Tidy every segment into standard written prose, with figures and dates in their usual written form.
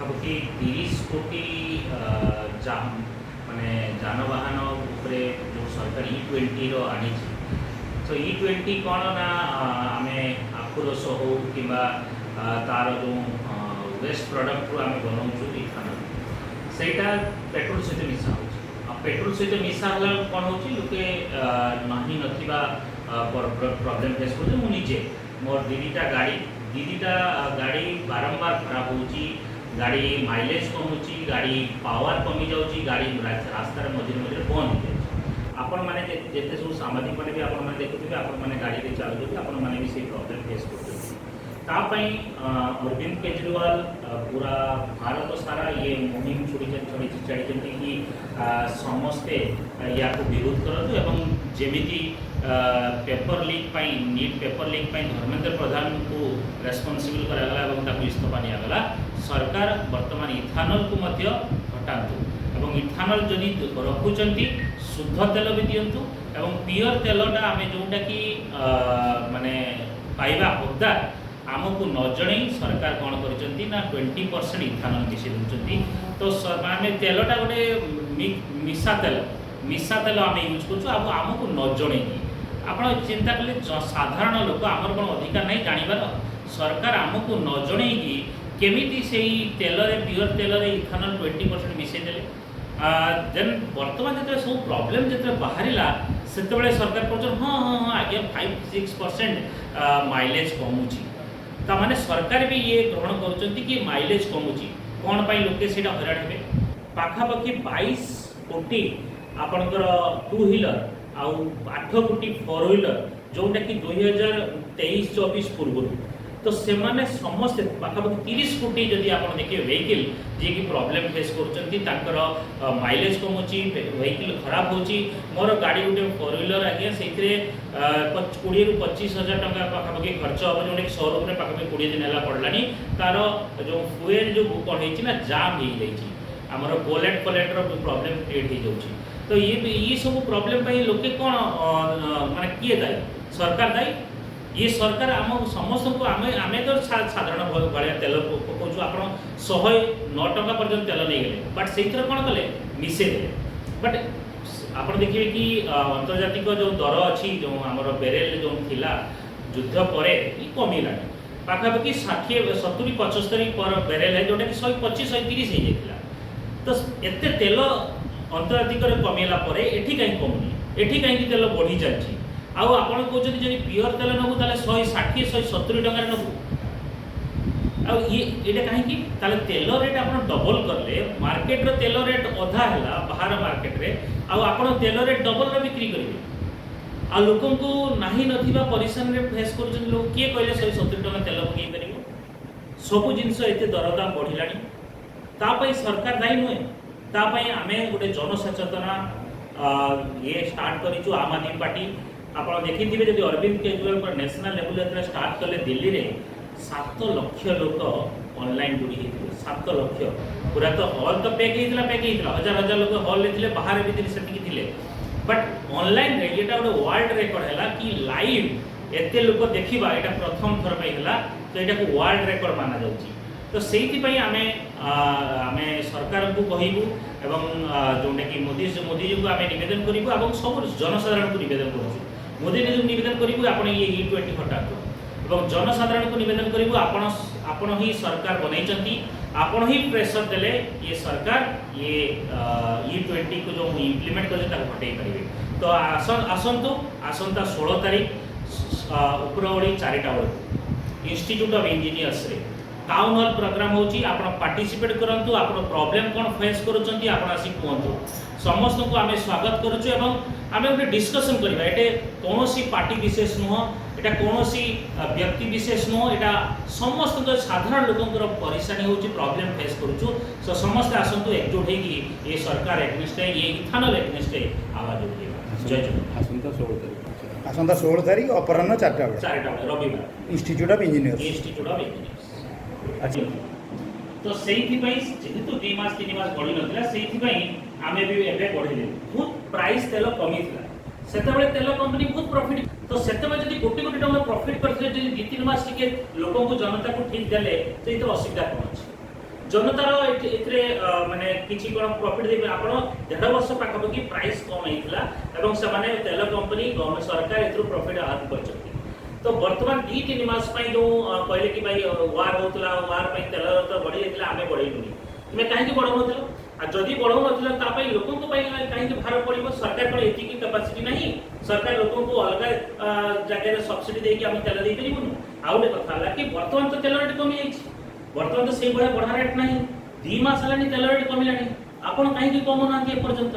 ପାଖାପାଖି 30 କୋଟି ମାନେ ଯାନବାହନ ଉପରେ ଯେଉଁ ସରକାର ଇ-20ର ଆଣିଛି। ତ ଇ-20 କ'ଣ ନା ଆମେ ଆଖୁ ରସ ହଉ କିମ୍ବା ତାର ଯେଉଁ ୱେଷ୍ଟ ପ୍ରଡ଼କ୍ଟରୁ ଆମେ ବନାଉଛୁ ଇଥାନଲ୍, ସେଇଟା ପେଟ୍ରୋଲ ସହିତ ମିଶା ହେଉଛି। ଆଉ ପେଟ୍ରୋଲ ସହିତ ମିଶା ହେଲା ବେଳକୁ କ'ଣ ହେଉଛି, ଲୋକେ ନାହିଁ ନଥିବା ପ୍ରୋବ୍ଲେମ୍ ଫେସ୍ କରୁଛନ୍ତି। ମୁଁ ନିଜେ ମୋର ଦୁଇ ଦୁଇଟା ଗାଡ଼ି, ଦୁଇ ଦୁଇଟା ଗାଡ଼ି ବାରମ୍ବାର ଖରାପ ହେଉଛି। ଗାଡ଼ି ମାଇଲେଜ୍ କମୁଛି, ଗାଡ଼ି ପାୱାର କମିଯାଉଛି, ଗାଡ଼ି ରାସ୍ତାରେ ମଝିରେ ମଝିରେ ବନ୍ଦ ହେଇଯାଉଛି। ଆପଣମାନେ ଯେତେ ସବୁ ସାମ୍ବାଦିକମାନେ ବି ଆପଣମାନେ ଦେଖୁଥିବେ, ଆପଣମାନେ ଗାଡ଼ିରେ ଚାଲୁଛନ୍ତି, ଆପଣମାନେ ବି ସେଇ ପ୍ରୋବ୍ଲେମ୍ ଫେସ୍ କରୁଛନ୍ତି। ତା ପାଇଁ ଅରବିନ୍ଦ କେଜରିୱାଲ ପୁରା ଭାରତ ସାରା ଇଏ ମୁହିମ ଛାଡ଼ିଛନ୍ତି କି ସମସ୍ତେ ୟାକୁ ବିରୋଧ କରନ୍ତୁ। ଏବଂ ଯେମିତି ପେପର ଲିକ୍ ପାଇଁ, ନିଟ୍ ପେପର ଲିକ୍ ପାଇଁ ଧର୍ମେନ୍ଦ୍ର ପ୍ରଧାନଙ୍କୁ ରେସ୍ପନ୍ସିବଲ୍ କରାଗଲା ଏବଂ ତାକୁ ଇସ୍ତଫା ନିଆଗଲା, ସରକାର ବର୍ତ୍ତମାନ ଇଥାନଲକୁ ମଧ୍ୟ ହଟାନ୍ତୁ ଏବଂ ଇଥାନଲ ଯଦି ରଖୁଛନ୍ତି, ଶୁଦ୍ଧ ତେଲ ବି ଦିଅନ୍ତୁ। ଏବଂ ପିଓର ତେଲଟା ଆମେ ଯେଉଁଟାକି ମାନେ ପାଇବା ହକଦାର, ଆମକୁ ନ ଜଣେଇ ସରକାର କ'ଣ କରିଛନ୍ତି ନା 20% ଇଥାନଲ ମିଶାଇ ଦେଉଛନ୍ତି। ତ ଆମେ ତେଲଟା ଗୋଟେ ମିଶା ତେଲ ଆମେ ୟୁଜ୍ କରୁଛୁ ଆଉ ଆମକୁ ନ ଜଣେଇକି। ଆପଣ ଚିନ୍ତା କଲେ, ସାଧାରଣ ଲୋକ ଆମର କ'ଣ ଅଧିକାର ନାହିଁ ଜାଣିବାର? ସରକାର ଆମକୁ ନ ଜଣେଇକି କେମିତି ସେଇ ତେଲରେ, ପିଓର ତେଲରେ ଇଥାନଲ 20% ମିଶାଇ ଦେଲେ? ଦେନ୍ ବର୍ତ୍ତମାନ ଯେତେବେଳେ ସବୁ ପ୍ରୋବ୍ଲେମ୍ ଯେତେବେଳେ ବାହାରିଲା, ସେତେବେଳେ ସରକାର କହୁଛନ୍ତି, ହଁ ହଁ ହଁ ଆଜ୍ଞା, 5-6% ମାଇଲେଜ୍ କମୁଛି। ତାମାନେ ସରକାର ବି ଇଏ ଗ୍ରହଣ କରୁଛନ୍ତି କି ମାଇଲେଜ୍ କମୁଛି। କ'ଣ ପାଇଁ ଲୋକେ ସେଇଟା ହଇରାଣ ହେବେ? ପାଖାପାଖି 22 କୋଟି ଆପଣଙ୍କର ଟୁ ହ୍ୱିଲର ଆଉ 8 କୋଟି ଫୋର୍ ହ୍ୱିଲର, ଯେଉଁଟାକି 2023-24 ପୂର୍ବରୁ, ତ ସେମାନେ ସମସ୍ତେ ପାଖାପାଖି 30 କୋଟି ଯଦି ଆପଣ ଦେଖିବେ ଭେହିକିଲ୍, ଯିଏକି ପ୍ରୋବ୍ଲେମ୍ ଫେସ୍ କରୁଛନ୍ତି, ତାଙ୍କର ମାଇଲେଜ୍ କମୁଛି, ଭେହିକିଲ୍ ଖରାପ ହେଉଛି। ମୋର ଗାଡ଼ି ଗୋଟେ ଫୋର୍ ହ୍ୱିଲର ଆଜ୍ଞା, ସେଇଥିରେ 20ରୁ 25 ହଜାର ଟଙ୍କା ପାଖାପାଖି ଖର୍ଚ୍ଚ ହେବ, ଯେଉଁଟାକି ସୋରୁମ୍ରେ ପାଖାପାଖି 20 ଦିନ ହେଲା ପଡ଼ିଲାଣି। ତାର ଯେଉଁ ଫୁଏଲ୍ ଯୋଗୁଁ କ'ଣ ହେଇଛି ନା ଜାମ୍ ହେଇଯାଇଛି, ଆମର ବୋଲେଟ୍ ଫୋଲେଟ୍ର ପ୍ରୋବ୍ଲେମ୍ କ୍ରିଏଟ୍ ହେଇଯାଉଛି। ତ ଇଏ ସବୁ ପ୍ରୋବ୍ଲେମ୍ ପାଇଁ ଲୋକେ କ'ଣ ମାନେ କିଏ ଦାୟୀ? ସରକାର ଦାୟୀ। ଇଏ ସରକାର ଆମ ସମସ୍ତଙ୍କୁ, ଆମେ ତ ସାଧାରଣ ଭଳିଆ ତେଲ ପକାଉଛୁ। ଆପଣ 109 ଟଙ୍କା ପର୍ଯ୍ୟନ୍ତ ତେଲ ନେଇଗଲେ, ବଟ୍ ସେଇଥିରେ କ'ଣ କଲେ? ମିଶେଇ ଦେଲେ। ବଟ୍ ଆପଣ ଦେଖିବେ କି ଆନ୍ତର୍ଜାତିକ ଯେଉଁ ଦର ଅଛି, ଯେଉଁ ଆମର ବେରେଲ ଯେଉଁ ଥିଲା ଯୁଦ୍ଧ ପରେ, ଇ କମିଲାଣି। ପାଖାପାଖି 60, 70, 75 ପର ବେରେଲ, ଯେଉଁଟାକି 125, 130 ହେଇଯାଇଥିଲା। ତ ଏତେ ତେଲ ଆନ୍ତର୍ଜାତିକରେ କମିଲା ପରେ ଏଠି କାହିଁକି କମୁନି? ଏଠି କାହିଁକି ତେଲ ବଢ଼ି ଚାଲିଛି? ଆଉ ଆପଣ କହୁଛନ୍ତି ଯଦି ପିଓର ତେଲ ନେବୁ, ତାହେଲେ 160, 170 ଟଙ୍କାରେ ନେବୁ। ଆଉ ଇଏ ଏଇଟା କାହିଁକି? ତାହେଲେ ତେଲ ରେଟ୍ ଆପଣ ଡବଲ କଲେ, ମାର୍କେଟର ତେଲ ରେଟ୍ ଅଧା ହେଲା ବାହାର ମାର୍କେଟରେ, ଆଉ ଆପଣ ତେଲ ରେଟ୍ ଡବଲରେ ବିକ୍ରି କରିବେ ଆଉ ଲୋକଙ୍କୁ ନାହିଁ ନଥିବା ପରିଶାନରେ ଫେସ୍ କରୁଛନ୍ତି ଲୋକ। କିଏ କହିଲେ 170 ଟଙ୍କା ତେଲ ପକେଇ ପାରିବ? ସବୁ ଜିନିଷ ଏତେ ଦରଦାମ ବଢ଼ିଲାଣି, ତା ପାଇଁ ସରକାର ଦାୟୀ ନୁହେଁ। ତା ପାଇଁ ଆମେ ଗୋଟେ ଜନସଚେତନା ଇଏ ଷ୍ଟାର୍ଟ କରିଛୁ ଆମ୍ ଆଦମୀ ପାର୍ଟି। ଆପଣ ଦେଖିଥିବେ ଯଦି, ଅରବିନ୍ଦ କେଜରିୱାଲଙ୍କର ନ୍ୟାସନାଲ୍ ଲେଭେଲ ଯେତେବେଳେ ଷ୍ଟାର୍ଟ କଲେ ଦିଲ୍ଲୀରେ, 7 ଲକ୍ଷ ଲୋକ ଅନଲାଇନ୍ ଯୋଡ଼ି ହେଇଥିଲେ। 7 ଲକ୍ଷ, ପୁରା ତ ହଲ୍ ତ ପ୍ୟାକ୍ ହେଇଥିଲା, ପ୍ୟାକ୍ ହେଇଥିଲା। ହଜାର ହଜାର ଲୋକ ହଲ୍ରେ ଥିଲେ, ବାହାରେ ବି ଥିଲେ, ସେତିକି ଥିଲେ। ବଟ୍ ଅନଲାଇନ୍ରେ ଏଇଟା ଗୋଟେ ୱାର୍ଲଡ ରେକର୍ଡ ହେଲା କି ଲାଇଭ୍ ଏତେ ଲୋକ ଦେଖିବା ଏଇଟା ପ୍ରଥମ ଥର ପାଇଁ ହେଲା। ତ ଏଇଟାକୁ ୱାର୍ଲଡ ରେକର୍ଡ ମାନାଯାଉଛି। ତ ସେଇଥିପାଇଁ ଆମେ ସରକାରଙ୍କୁ କହିବୁ ଏବଂ ଯେଉଁଟାକି ମୋଦିଜୀଙ୍କୁ ଆମେ ନିବେଦନ କରିବୁ ଏବଂ ସବୁ ଜନସାଧାରଣଙ୍କୁ ନିବେଦନ କରୁଛୁ। ମୋଦିଜୀଙ୍କୁ ନିବେଦନ କରିବୁ, ଆପଣ ଇଏ ଇ-20 ହଟାନ୍ତୁ ଏବଂ ଜନସାଧାରଣଙ୍କୁ ନିବେଦନ କରିବୁ, ଆପଣ ହିଁ ସରକାର ବନେଇଛନ୍ତି, ଆପଣ ହିଁ ପ୍ରେସର ଦେଲେ ଇଏ ସରକାର ଇଏ ଇ-20କୁ ଯେଉଁ ଇମ୍ପ୍ଲିମେଣ୍ଟ କରିଛନ୍ତି, ତାକୁ ହଟେଇ ପାରିବେ। ତ ଆସନ୍ତୁ, ଆସନ୍ତା 16 ତାରିଖ ଉପରଓଳି 4ଟା ବେଳକୁ ଇନଷ୍ଟିଚ୍ୟୁଟ୍ ଅଫ୍ ଇଞ୍ଜିନିୟର୍ସରେ ଟାଉନ୍ ହଲ୍ ପ୍ରୋଗ୍ରାମ୍ ହେଉଛି। ଆପଣ ପାର୍ଟିସିପେଟ୍ କରନ୍ତୁ। ଆପଣ ପ୍ରୋବ୍ଲେମ୍ କ'ଣ ଫେସ୍ କରୁଛନ୍ତି, ଆପଣ ଆସି କୁହନ୍ତୁ। ସମସ୍ତଙ୍କୁ ଆମେ ସ୍ୱାଗତ କରୁଛୁ ଏବଂ ଆମେ ଗୋଟେ ଡିସ୍କସନ୍ କରିବା। ଏଠି କୌଣସି ପାର୍ଟି ବିଶେଷ ନୁହଁ, ଏଇଟା କୌଣସି ବ୍ୟକ୍ତି ବିଶେଷ ନୁହଁ, ଏଇଟା ସମସ୍ତଙ୍କ ସାଧାରଣ ଲୋକଙ୍କର ପରିଶାନି ହେଉଛି, ପ୍ରୋବ୍ଲେମ୍ ଫେସ୍ କରୁଛୁ। ସୋ ସମସ୍ତେ ଆସନ୍ତୁ, ଏକଜୁଟ ହେଇକି ଏ ସରକାର ଏଗନେଷ୍ଟ, ଏ ଇଥାନଲ ଏଗନେଷ୍ଟ ଆୱାଜ ଉଠେଇବା। ଜୟ ଜଗନ୍ନାଥ। ଆସନ୍ତା 16 ତାରିଖ। ଆସନ୍ତା 16 ତାରିଖ ଅପରାହ୍ନ 4ଟା ବେଳେ। 4ଟା ବେଳେ, ରବିବାର। Institute of engineers. Institute of engineers. ଆଚ୍ଛା। ତ ସେଇଥିପାଇଁ ଯେହେତୁ 2 ମାସ 3 ମାସ ବଢ଼ି ନଥିଲା, ସେଇଥିପାଇଁ ଆମେ ବି ଏବେ ବଢ଼େଇଦେଲୁ। ବହୁତ ପ୍ରାଇସ୍ ତେଲ କମିଥିଲା ସେତେବେଳେ, ତେଲ କମ୍ପାନୀ ବହୁତ ପ୍ରଫିଟ୍। ତ ସେତେବେଳେ ଯଦି କୋଟି କୋଟି ଟଙ୍କା ପ୍ରଫିଟ୍ କରିଥିଲେ, ଯଦି 2-3 ମାସ ଟିକେ ଲୋକଙ୍କୁ, ଜନତାକୁ ଠିକ୍ ଦେଲେ, ତ ଏଥିରେ ଅସୁବିଧା କ'ଣ ଅଛି? ଜନତାର ଏଥିରେ ମାନେ କିଛି କ'ଣ ପ୍ରଫିଟ୍ ଦେବେ? ଆପଣ 1.5 ବର୍ଷ ପାଖାପାଖି ପ୍ରାଇସ୍ କମ୍ ହେଇଥିଲା ଏବଂ ସେମାନେ ତେଲ କମ୍ପାନୀ, ଗଭର୍ଣ୍ଣମେଣ୍ଟ, ସରକାର ଏଥିରୁ ପ୍ରଫିଟ୍ ଆର୍ନ କରିଛନ୍ତି। ତ ବର୍ତ୍ତମାନ 2-3 ମାସ ପାଇଁ ଯୋଉ କହିଲେ କି ଭାଇ, ୱାର୍ ହଉଥିଲା, ୱାର୍ ପାଇଁ ତେଲ ତ ବଢି ଯାଇଥିଲା, ଆମେ ବଢେଇଲୁନି। ତୁମେ କାହିଁକି ବଢଉନଥିଲ? ଆଉ ଯଦି ବଢଉନଥିଲ, ତା ପାଇଁ ଲୋକଙ୍କ ପାଇଁ କାହିଁକି ଭାର ପଡ଼ିବ? ସରକାର କ'ଣ ଏତିକି କାପାସିଟି ନାହିଁ? ସରକାର ଲୋକଙ୍କୁ ଅଲଗା ଜାଗାରେ ସବସିଡି ଦେଇକି ଆମେ ତେଲ ଦେଇପାରିବୁନୁ? ଆଉ ଗୋଟେ କଥା ହେଲା କି ବର୍ତ୍ତମାନ ତ ତେଲ ରେଟ୍ କମିଯାଇଛି। ବର୍ତ୍ତମାନ ତ ସେଇଭଳିଆ ବଢ଼ା ରେଟ୍ ନାହିଁ। 2 ମାସ ହେଲାଣି ତେଲ ରେଟ୍ କମିଲାଣି। ଆପଣ କାହିଁକି କମଉନାହାନ୍ତି ଏପର୍ଯ୍ୟନ୍ତ?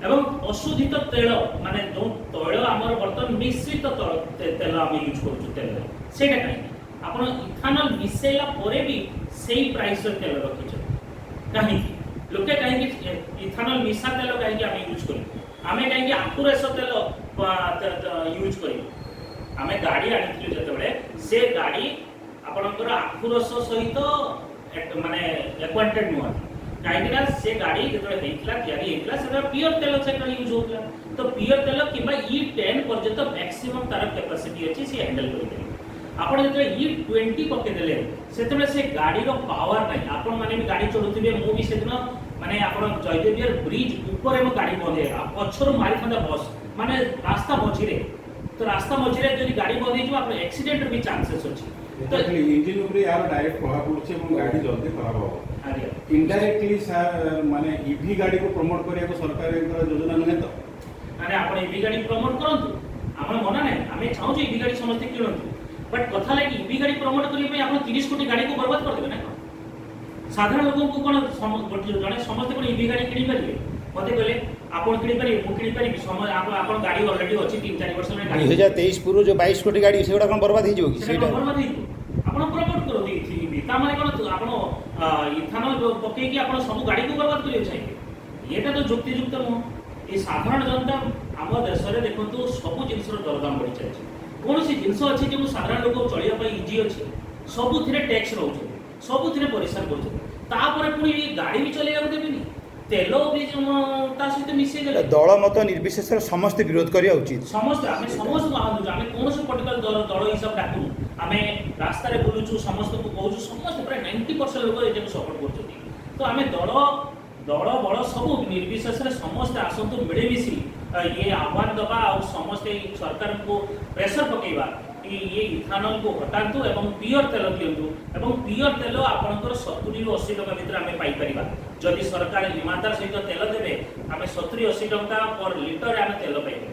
ଏବଂ ଅଶୋଧିତ ତେଲ, ମାନେ ଯୋଉ ତୈଳ ଆମର ବର୍ତ୍ତମାନ ମିଶ୍ରିତ ତେଲ ଆମେ ୟୁଜ୍ କରୁଛୁ ତେଲରେ, ସେଇଟା କାହିଁକି ଆପଣ ଇଥାନଲ ମିଶେଇଲା ପରେ ବି ସେଇ ପ୍ରାଇସର ତେଲ ରଖିଛନ୍ତି କାହିଁକି? ଲୋକେ କାହିଁକି ଇଥାନଲ ମିଶା ତେଲ କାହିଁକି ଆମେ ୟୁଜ୍ କରିବୁ? ଆମେ କାହିଁକି ଆଖୁ ରସ ତେଲ ୟୁଜ୍ କରିବୁ? ଆମେ ଗାଡ଼ି ଆଣିଥିଲୁ ଯେତେବେଳେ, ସେ ଗାଡ଼ି ଆପଣଙ୍କର ଆଖୁ ରସ ସହିତ ମାନେ ଆକ୍ୱାଣ୍ଟେଡ୍ ନୁହନ୍ତି। କାହିଁକି ନା ସେ ଗାଡ଼ି ଯେତେବେଳେ ହେଇଥିଲା, ତିଆରି ହେଇଥିଲା, ସେତେବେଳେ ପିଓର ତେଲ ସେତେବେଳେ ୟୁଜ୍ ହେଉଥିଲା। ତ ପିଓର ତେଲ କିମ୍ବା ଇ 10 ପର୍ଯ୍ୟନ୍ତ ମ୍ୟାକ୍ସିମମ୍ ତାର କାପାସିଟି ଅଛି, ସେ ହ୍ୟାଣ୍ଡେଲ୍ କରିପାରିବ। ଆପଣ ଯେତେବେଳେ ଇ 20 ପକେଇଦେଲେ, ସେତେବେଳେ ସେ ଗାଡ଼ିର ପାୱାର ନାହିଁ। ଆପଣମାନେ ବି ଗାଡ଼ି ଚଢ଼ୁଥିବେ, ମୁଁ ବି ସେଦିନ ମାନେ ଆପଣ ଜୟଦେବ ବିହାର ବ୍ରିଜ ଉପରେ ମୋ ଗାଡ଼ି ବନ୍ଦ ହେଇଗଲା। ପଛରୁ ମାରିଥାନ୍ତା ବସ୍, ମାନେ ରାସ୍ତା ମଝିରେ। ତ ରାସ୍ତା ମଝିରେ ଯଦି ଗାଡ଼ି ବନ୍ଦ ହେଇଯିବ, ଆପଣ ଆକ୍ସିଡେଣ୍ଟର ବି ଚାନ୍ସେସ୍ ଅଛି ତ। ଇଞ୍ଜିନ୍ ଉପରେ ଏହାର ଡାଇରେକ୍ଟ ପ୍ରଭାବ ପଡୁଛି ଏବଂ ଗାଡ଼ି ଜଲ୍ଦି ଖରାପ ହେବ। ଇନଡାଇରେକ୍ଟଲି ସାର୍, ମାନେ ଇଭି ଗାଡ଼ିକୁ ପ୍ରମୋଟ କରିବାକୁ ସରକାରଙ୍କର ଯୋଜନା ନୁହେଁ ତ? ମାନେ ଆପଣ ଇଭି ଗାଡ଼ି ପ୍ରମୋଟ କରନ୍ତୁ, ଆମର ମନା ନାହିଁ। ଆମେ ଚାହୁଁଛୁ ଇଭି ଗାଡ଼ି ସମସ୍ତେ କିଣନ୍ତୁ। ବଟ୍ କଥା ହେଲା କି ଇଭି ଗାଡ଼ି ପ୍ରମୋଟ କରିବା ପାଇଁ ଆପଣ 30 କୋଟି ଗାଡ଼ିକୁ ବର୍ବାଦ କରିଦେବେ ନା କ'ଣ? ସାଧାରଣ ଲୋକଙ୍କୁ କ'ଣ ଗୋଟେ ଜଣେ ସମସ୍ତେ କ'ଣ ଇଭି ଗାଡ଼ି କିଣିପାରିବେ? ମତେ କହିଲେ, ଆପଣ କିଣିପାରିବେ? ମୁଁ କିଣିପାରିବି? ସମୟ ଆପଣ ଗାଡ଼ି ଅଲରେଡି ଅଛି, 3-4 ବର୍ଷ ହେଲାଣି ଗାଡ଼ି। 2023 ପୂର୍ବରୁ ଯୋଉ 22 କୋଟି ଗାଡ଼ି, ସେଗୁଡ଼ା କ'ଣ ବର୍ବାଦ ହେଇଯିବ କି? ସେଟା ସେଇଟା କଣ ବର୍ବାଦ ହେଇଯିବ? ଆପଣ ପ୍ରମୋଟ କରନ୍ତୁ ଇଭି, ତା ମାନେ କ'ଣ ଆପଣ ଇଥାନଲ ପକେଇକି ଆପଣ ସବୁ ଗାଡ଼ିକୁ ବର୍ବାଦ କରିବାକୁ ଚାହିଁବେ? ଏଇଟା ତ ଯୁକ୍ତିଯୁକ୍ତ ନୁହଁ। ଏ ସାଧାରଣ ଜନତା, ଆମ ଦେଶରେ ଦେଖନ୍ତୁ, ସବୁ ଜିନିଷର ଦରଦାମ ବଢ଼ି ଚାଲିଛି। କୌଣସି ଜିନିଷ ଅଛି ଯେଉଁ ସାଧାରଣ ଲୋକ ଚଳିବା ପାଇଁ ଇଜି ଅଛି? ସବୁଥିରେ ଟ୍ୟାକ୍ସ ରହୁଛନ୍ତି, ସବୁଥିରେ ପରିଶ୍ରମ କରୁଛନ୍ତି। ତାପରେ ପୁଣି ଏ ଗାଡ଼ି ବି ଚଲେଇବାକୁ ଦେବେନି, ତେଲ ବି ତା ସହିତ ମିଶେଇ ଦେଲେ। ଦଳ ମତ ନିର୍ବିଶେଷରେ ସମସ୍ତେ ବିରୋଧ କରିବା ଉଚିତ। ସମସ୍ତେ, ଆମେ ସମସ୍ତଙ୍କୁ ଆହ୍ୱାନ ଦେଉଛୁ। ଆମେ କୌଣସି ପର୍ଟିକୁଲାର ଦଳ ହିସାବ ଡାକୁନୁ। ଆମେ ରାସ୍ତାରେ ବୁଲୁଛୁ, ସମସ୍ତଙ୍କୁ କହୁଛୁ। ସମସ୍ତେ, ପ୍ରାୟ 90% ଲୋକ ଏଟାକୁ ସପୋର୍ଟ କରୁଛନ୍ତି। ତ ଆମେ ଦଳ ଦଳ ବଳ ସବୁ ନିର୍ବିଶେଷରେ ସମସ୍ତେ ଆସନ୍ତୁ, ମିଳିମିଶି ଇଏ ଆହ୍ୱାନ ଦେବା ଆଉ ସମସ୍ତେ ଏଇ ସରକାରଙ୍କୁ ପ୍ରେସର ପକେଇବା କି ଇଏ ଇଥାନଲକୁ ହଟାନ୍ତୁ ଏବଂ ପିଓର ତେଲ ଦିଅନ୍ତୁ। ଏବଂ ପିଓର ତେଲ ଆପଣଙ୍କର 70ରୁ 80 ଟଙ୍କା ଭିତରେ ଆମେ ପାଇପାରିବା। ଯଦି ସରକାର ଇମାନଦାର ସହିତ ତେଲ ଦେବେ, ଆମେ 70-80 ଟଙ୍କା ପର ଲିଟରରେ ଆମେ ତେଲ ପାଇପାରିବା।